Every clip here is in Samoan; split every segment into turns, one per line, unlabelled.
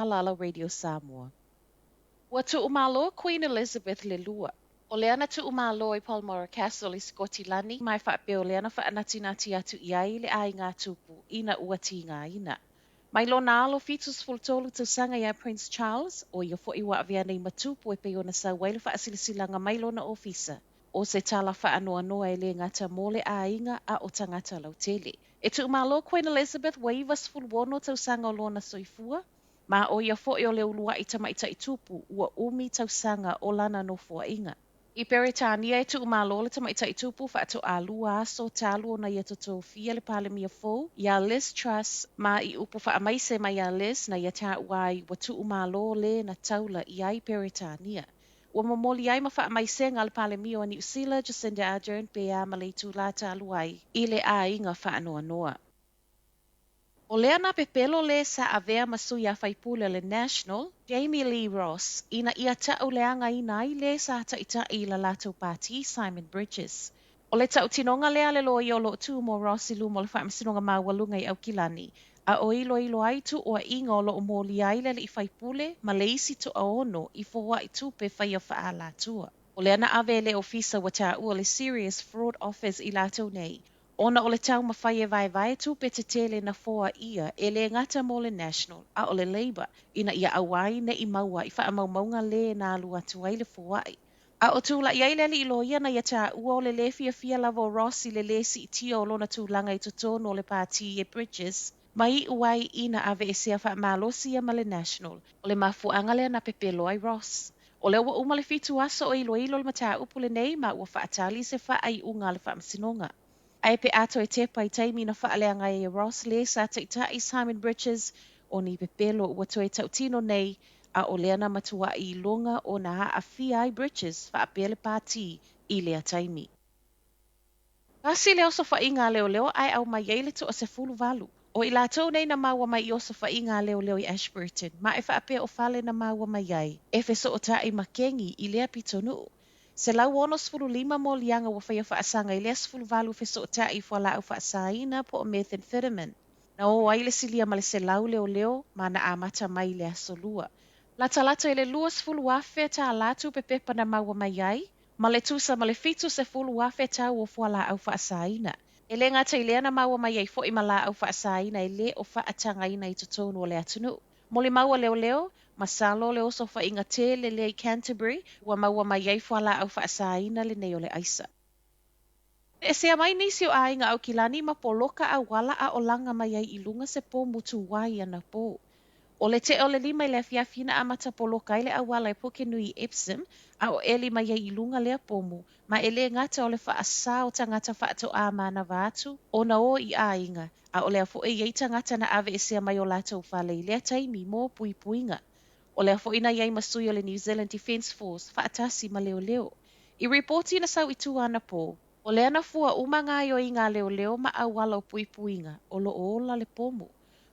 Lala Radio Samoa. Ua tuumalo Queen Elizabeth le lua. O lea na tuumalo i Balmoral Castle i Sikotilani ma e faapea o lea na faanatinati atu i ai le aiga tupu ina ua tigaina. Mai lona alo 73 tausaga ia Prince Charles, o ia foi ua avea nei ma tupu e pei ona sau ai le faasilasilaga mai lona ofisa. O se tala faanoanoa e le gata mo le aiga a o tagata lautele. E tuumalo Queen Elizabeth ua 96 tausaga o lona soifua, ma o ia foi o le uluai tamaitai tupu ua umi tausaga o lana nofoaiga. I Peretania e tuumalo le tamaitai tupu faatoa aso talu ona ia tofia le Palemia fou ia Liz Truss ma i upu faamaise mai ia Liz na ia taua ai ua tuumalo le na taula i ai Peretania. Ua momoli ai ma faamaisega le Palemia o Niu Sila Jacinda Ardern pe a ma le itulā talu ai i le aiga faanoanoa. O lea na pepelo le sa avea ma sui a faipule le National, Jamie Lee Ross, ina ia tauleagaina ai le sa taʻitaʻi i la latou pāti Simon Bridges. O le tautinoga lea le loia o loo tu mo Ross i luma o le faamasinoga maualuga i Aukilani, a o iloilo ai tuuaiga o loo molia ai le alii faipule ma le isi toaono i foai tupe faia faaalatua. O lea na ave le ofisa ua taua le Serious Fraud Office i latou nei, ona o le taumafai e vaevae tupe tetele na foa ia e le gata mo le National a o le Labour ina ia aua nei maua i faamaumauga le na alu atu ai le foai. A o tulaʻi ai le alii loia na ia taua o le lē fiafia lava o Ross i le lē siitia o lona tulaga i totonu o le pātī e Bridges, ma iu ai ina aveesea faamalosi ia ma le National. O le mafuaaga lea na pepelo ai Ross. O lea ua uma le 7 aso o iloilo le mataupu lenei ma ua faatali se faaiuga a le faamasinoga. Ae pe a toe tepa i taimi na faaleaga ai e Ross le sa taʻitaʻi Simon Bridges o ni pepelo ua toe tautino nei a o lea na matuai iloga o na aafia ai Bridges faapea le pātī i lea taimi. Kasi le osofaiga a leoleo ae aumai ai le 18. O i latou nei na maua mai i osofaiga a leoleo i Ashburton, ma e faapea o fale na maua mai ai, e fesoʻotaʻi ma kegi i lea pitonuu. 165 moliaga ua faia faasaga i lea 18 fesoʻotaʻi fualaau faasaina po o methamphetamine. Na o ai le silia ma le 100 leoleo ma na amata mai le aso lua. Latalata i le 20,000 tālā tupe pepa na maua mai ai, ma le tusa ma le 70,000 tau o fualaau faasaina. E le gata i lea na maua mai ai foi ma laau faasaina e le o faatagaina i totonu o le atunuu. Molimau a leoleo, masalo le osofaiga tele lea i Canterbury, ua maua mai ai fualaau faasaina lenei o le aisa. E sea mai nisi o aiga Aukilani ma poloka auala a o laga mai ai i luga se pomu tuai anapo. O le 4:55 i le afiafi na amata poloka ai le auala e Pukenui i Epsom, a o eli mai ai i luga lea pomu, ma e le gata o le faasā o tagata faatoa manava atu, ona o i aiga, a o lea foi i ai tagata na aveesea mai o latou fale i lea taimi mo puipuiga. O lea foi na iai ma sui o le New Zealand Defence Force faatasi ma leoleo. I ripoti na sau i tua anapo, o lea na fua uma gaoioiga a leoleo ma auala o puipuiga o loo ola le pomu.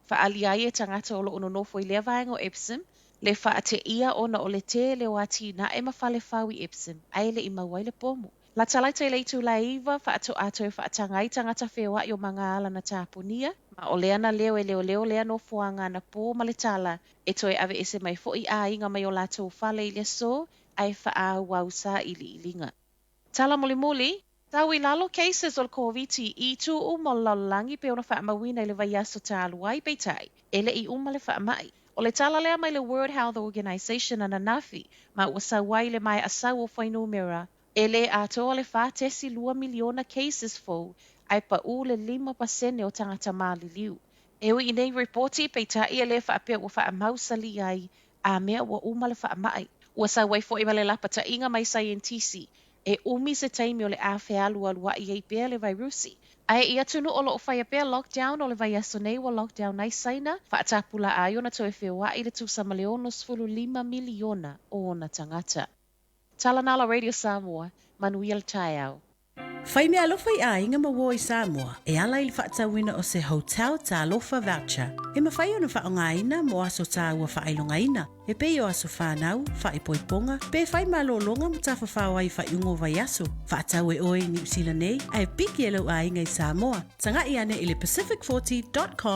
Faaalia ai e tagata o loo nonofo i lea vaega o Epsom, le faateia ona o le tele o atinae ma fale fau i Epsom, ae le i maua ai le pomu. Latalata i le itula e 9 faatoa toe faataga ai tagata feoai o magaala na tapunia, ma o lea na leo e leoleo lea nofoaga anapo ma le tala e toe aveese mai foi aiga mai o latou fale i le aso ae faaauau sailiiliga. Tala mulimuli, tau i lalo cases o le Koviti i itu uma o le lalolagi pe ona faamauina i le vaiaso talu ai peitai, e le i uma le faamai. O le tala lea mai le World Health Organization ananafi, ma ua sau ai le maea sau o fuainumera, e le atoa le 4.2 miliona cases fou, ae paʻū le 5% o tagata maliliu. E ui i nei ripoti peitai e le faapea ua faamausali ai, a mea ua uma le faamai. Ua sau ai foi ma le lapataiga mai saienitisi, e umi se taimi o le a fealualuai ai pea le vairusi. Ae i atunuu o loo faia pea lockdown o le vaiaso nei ua lockdown ai Saina, faatapulaa ai ona toe feoai le tusa ma le 65 miliona o ona tagata. Tala Nala Radio Samoa, manuia le taeao.
Fai mea alofa i aiga ma uo i Samoa e ala i le faatauina o se Hotel Talofa Voucher e mafai ona faaaogaina mo aso taua faailogaina e pei o aso fanau, faaipoipoga, pe fai malologa ma tafafao ai i faaiuga o vaiaso. Faatau e oe i Niu Sila nei ae piki e lou aiga i Samoa. Tagai ane i le pacific40.com.